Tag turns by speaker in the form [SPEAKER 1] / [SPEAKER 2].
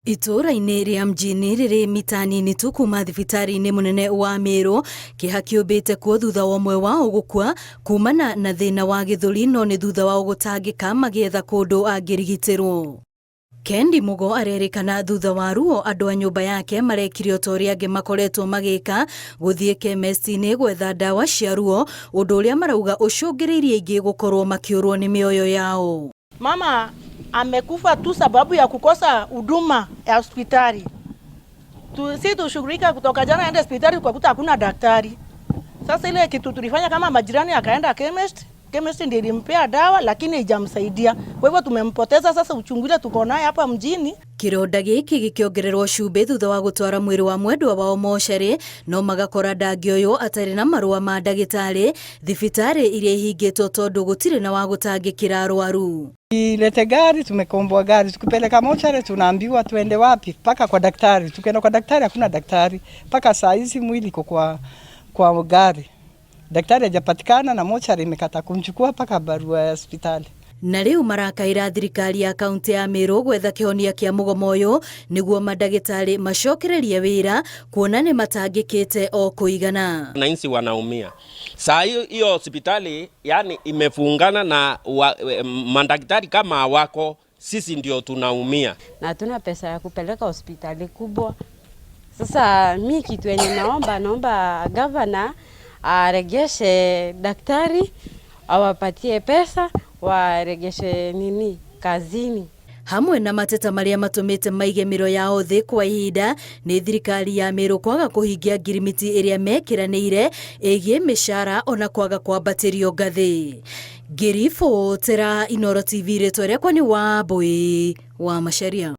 [SPEAKER 1] Itũũra-inĩ rĩa Mjini rĩrĩ mita nini tu kuma thibitarĩ-inĩ mũnene wa Meru, kĩeha kĩũmbĩte kuo thutha wa ũmwe wao gũkua kumana na thĩna wa gĩthũri no nĩ thutha wao gũtangĩka magĩetha kũndũ angĩrigitĩrwo. Kendi Mugo arerĩkana thutha wa ruo andũ a nyũmba yake marekire o ta ũrĩa angĩ makoretwo magĩka gũthiĩ kemesti-inĩ gwetha ndawa cia ruo ũndũ ũrĩa marauga ũcũngĩrĩirie aingĩ gũkorwo makĩũrwo nĩ mĩoyo yao.
[SPEAKER 2] Mama amekufa tu sababu ya kukosa huduma ya hospitali. Tu, si tushughulika kutoka jana aende hospitali kwa kuta hakuna daktari. Sasa ile kitu tulifanya kama majirani, akaenda chemist, chemist ndiye ilimpea dawa lakini haijamsaidia. Kwa hivyo tumempoteza sasa, uchungu ile tuko naye hapa mjini.
[SPEAKER 1] Kĩronda gĩkĩ gĩkĩongererwo cumbĩ thutha wa gũtwara mwĩrĩ wa mwendwa wao mocarĩ no magakora ndangĩoywo atarĩ na marũa ma ndagĩtarĩ thibitarĩ iria ihingĩtwo tondũ gũtirĩ na wa gũtangĩkĩra arwaru.
[SPEAKER 3] Ilete gari, tumekomboa gari, tukipeleka mochari tunaambiwa tuende wapi? Mpaka kwa daktari. Tukienda kwa daktari hakuna daktari, mpaka saa hizi mwili iko kwa gari, daktari hajapatikana na mochari imekata kumchukua mpaka barua ya hospitali.
[SPEAKER 1] Na rĩu marakaĩra thirikari ya kaunti ya Meru gwetha kĩhonia kĩa mũgomo ũyũ nĩguo mandagĩtarĩ macokererie wĩra kuona nĩ matangĩkĩte o kũigana.
[SPEAKER 4] Wananchi wanaumia saa hiyo hiyo hospitali yani imefungana na madaktari kama hawako, sisi ndio tunaumia.
[SPEAKER 5] Na hatuna pesa ya kupeleka hospitali kubwa. Sasa mi kitu yenye naomba gavana aregeshe daktari, awapatie pesa, waregeshe nini kazini.
[SPEAKER 1] Hamwe na mateta marĩa matũmĩte maige mĩro yao thĩ kwa ihinda nĩ thirikari ya Meru kwaga kũhingia ngirimiti ĩrĩa mekĩranĩire ĩgiĩ mĩcara ona kwaga kwambatĩrio ngathĩ. Ngĩribotera Inooro TV, rĩtwa rĩakwa nĩ Wambui wa Macharia.